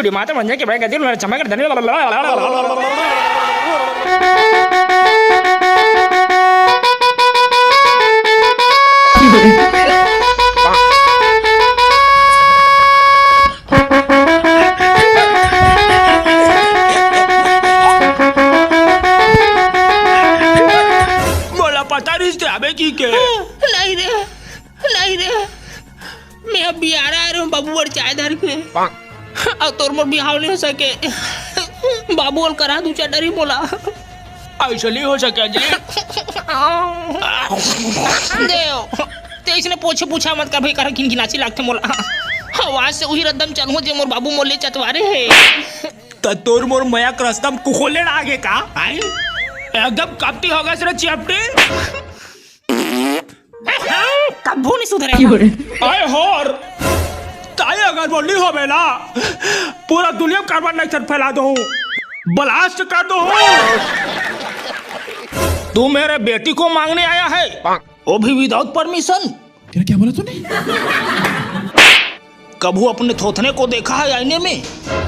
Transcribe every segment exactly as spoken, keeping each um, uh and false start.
टमाटर मंजन के बड़े गजर में चमक धनिया। मोला पता रहिस ते आबे कहिके। नहीं रे, नहीं रे, मैं अब बिहारा आ रहा हूँ बाबू, और चाय धर के। अउ तोर मोर बिहाव नहीं हो सके। बाबू, ओल करा दू चार डरी मोला। ऐसा नहीं हो सके जी। देव, ते इसने पोछे पूछा मत कर भाई, कर घिनघिनाची लागथे मोला। आवाज से उही रद्दम चलहूँ जे मोर बाबू मोले चतवारे हे। त तोर मोर मया के रस्ता म कुकोलेड़ आगे का? आई? एकदम कपटी हो गए रे चिपटी। कभू नहीं सुधरे। आए होर, ताई अगर बोली हो बेला, पूरा दुनिया में कार्बन डाइऑक्साइड फैला दो, ब्लास्ट कर दो। तू मेरे बेटी को मांगने आया है, वो भी विदाउट परमिशन। तेरा क्या बोला तूने? कभू अपने थोथने को देखा है आईने में?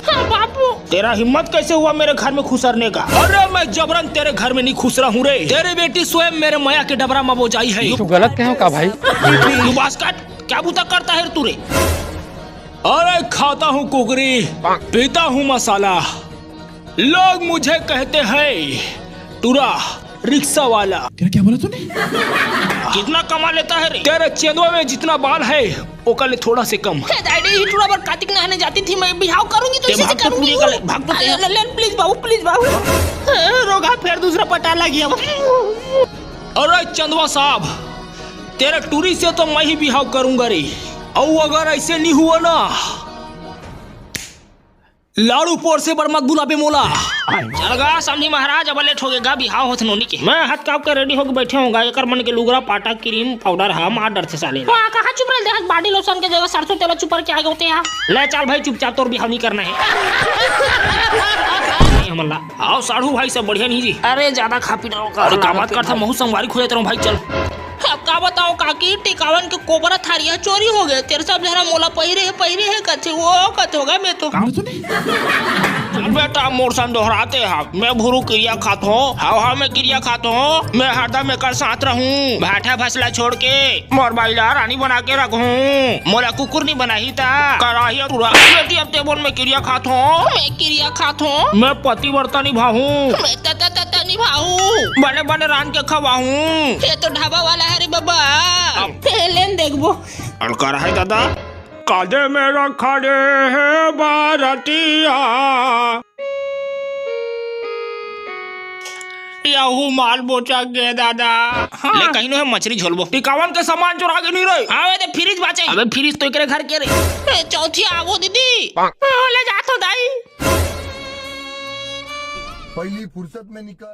हाँ बापू। तेरा हिम्मत कैसे हुआ मेरे घर में खुसरने का? अरे मैं जबरन तेरे घर में नहीं खुसरा हूँ रे। तेरी बेटी स्वयं मेरे मया के डबरा में बोजाई है। तू गलत कहे हो का भाई? तू बास्केट क्या बूता करता है तू रे? अरे खाता हूँ कुकरी, पीता हूँ मसाला, लोग मुझे कहते हैं टुरा रिक्शा वाला। तेरा क्या बोला तूने? कितना कमा लेता है रे? तेरे चेंदवा में जितना बाल है, ओकर ले थोड़ा से कम। हे डैडी, ही टुरा बर कातिक नहाने जाती थी, मैं बिहाव करूंगी तो ते इसी से भाग तो करूंगी। पूरी कर ले, भाग तो अरे, तेरा। ले, ले, प्लीज बाबू, प्लीज बाबू। ए, रोगा फिर दूसरा पटा लगी अब। अरे चंदवा साहब, तेरे टूरी से तो मैं ही बिहाव करूंगा रे। अउ अगर ऐसे नहीं हुआ ना, लाड़ू पोर से बड़ मत बुलाबे मोला। चल गा समधी महाराज, अब लेट हो गे गा, बिहाव होत नोनी के। मैं हत काप के रेडी होके बैठे हूँ गा, एकर मन के लुगरा, पाटा, क्रीम, पाउडर हा मार डरथे साले। वाह, कहाँ चुप रहे, देखत बॉडी लोशन के जगह सरसों तेल चुपर के आगे होते हैं। ले चल भाई, चुपचाप तोर बिहाव नहीं करना है। नहीं हमन ला। आओ साढ़ू भाई, सब बढ़िया नहीं जी? अरे ज्यादा खा पी डालो का? अरे का बात करथा, महू संगवारी खोजत रहूं भाई, चल। अब का बताओ काकी, टिकावन के कोबरा थारी ह चोरी हो गए। तेरे सब झना मोला पहिरे हे, पहिरे हे कथे, वो कथे हो गए मैं तो। चल बेटा, मोर सन दोहराते हा, मैं भुरू किरिया खात हूँ, हाव हाव मैं किरिया खात हूँ, मैं हरदम एकर साथ रहूँ, भाठा भसला छोड़ के मोर बाई ला रानी बना के रखहूँ, मोला कुकुर नहीं बनाही ता। कराही अउ टुरा बेटी, अब ते बोल मैं किरिया खात हूँ। मैं किरिया खात हूँ। मैं पतिव्रता निभाहूँ। मैं तता तता निभाहूँ। बने बने रांध के खवाहूँ। ये तो ढाबा वाला हरे बाबा। अब हे लेन देखबो। अउ कराही दादा। कांधे में रखा रे हे बारतिया। यहू माल बोचा गे दादा। हाँ। ले कहीं नो हे मछली झोलबो। टिकावन के सामान चुरा के नहीं रहे। आवे ते फ्रिज बाचे। अबे फ्रिज तो एकरे घर के रे। ए, चौथी आवो दीदी। ओ, ले जा तो दाई। पहली फुर्सत में निकाल।